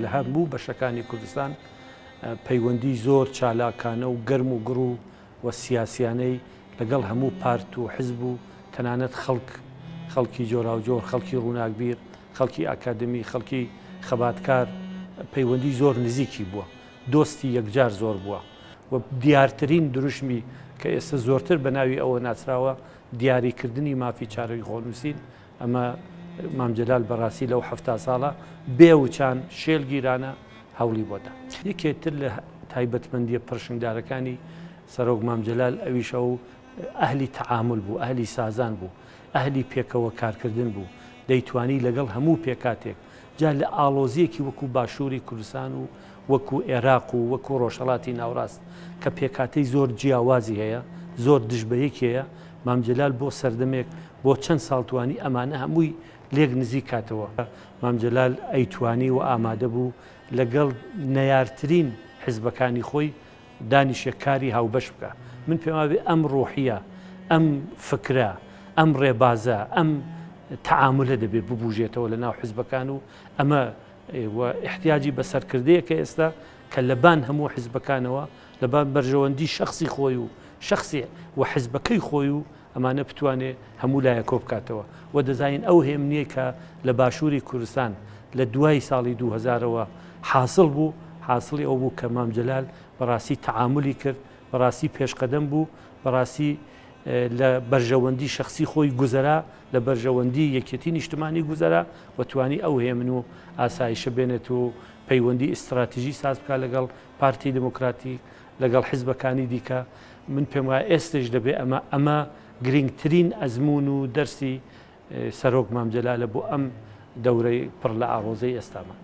لە هەموو بەشەکانی کوردستان پەیوەندی زۆر چالاکانە و گەرم و گڕ و و سیاسیانەی لەگەڵ هەموو پارت و حزب و تەنانەت خەڵک، خەڵکی جۆراوجۆر، خەڵکی ڕووناکبیر، خەڵکی ئاکادمی، خەڵکی خەباتکار پەیوەندی زۆر نزیکی بووە. دۆستی یەکجار زۆر بووە و دیارترین دروشمی کە ئێستا زۆرتر بە ناوی ئەوە ناسراوە دیاریکردنی مافی چارەی خۆنووسین ئەمە مام جەلال بەڕاستی لەو 70 ساڵە بێ وچان شێلگیرانە هەوڵی بۆ دا. یەکێ تر لە تایبەتمەندییە پرشنگدارەکانی سەرۆک مام جەلال ئەویش ئەو ئەهلی تەعامول بوو، ئەهلی سازان بوو، ئەهلی پێکەوە کارکردن بوو، دەیتوانی لەگەڵ هەموو پێکهاتێک جا لە ئاڵۆزییەکی وەکوو باشووری کوردستان و وەکوو ئێراق و وەکوو ڕۆژهەڵاتی ناوڕاست کە پێکهاتەی زۆر جیاوازی هەیە، زۆر دژ بە یەکی هەیە، مام جەلال بۆ سەردەمێک، بۆ چەند ساڵ توانی ئەمانە هەمووی لێک نزیک کاتەوە. مام جەلال ئەیتوانی و ئامادە بوو لەگەڵ نەیارترین حزبەکانی خۆی دانیشێ کاری هاوبەش بکا. من پێم وابێ ئەم ڕوحیە، ئەم فکرە، ئەم ڕێبازە، ئەم تەعامولە دەبێ ببوژێتەوە لە ناو حزبەکان و ئەمە و ئیحتیاجی بە سەرکردەیەکە ئێستا کە لە بان هەموو حزبەکانەوە، لە بان بەرژەوەندی شەخسی خۆی و شەخسی و حزبەکەی خۆی و ئەمانە بتوانێ هەموو لایەک کۆ بکاتەوە و دەزانین ئەو هێمنیەی کە لە باشووری کوردستان لە دوای ساڵی 2000ەوە حاسڵ بوو، حاسڵی ئەو بوو کە مام جەلال بەڕاستی تەعامولی کرد، بەڕاستی پێشقەدەم بوو، بەڕاستی لە بەرژەوەندی شەخسی خۆی گوزەرا، لە بەرژەوەندی یەکێتی نیشتمانی گوزەرا و توانی ئەو هێمن و ئاسایشە بێنێت و پەیوەندی ئیستراتیژی ساز بکات لەگەڵ پارتی دیموکراتی، لەگەڵ حزبەکانی دیکە. من پێم وایە ئێستەیش دەبێ ئەمە ئەمە گرینگترین ئەزموون و دەرسی سەرۆک مام جەلالە بۆ ئەم دەورەی پڕ لە ئاڵۆزەی ئێستامان.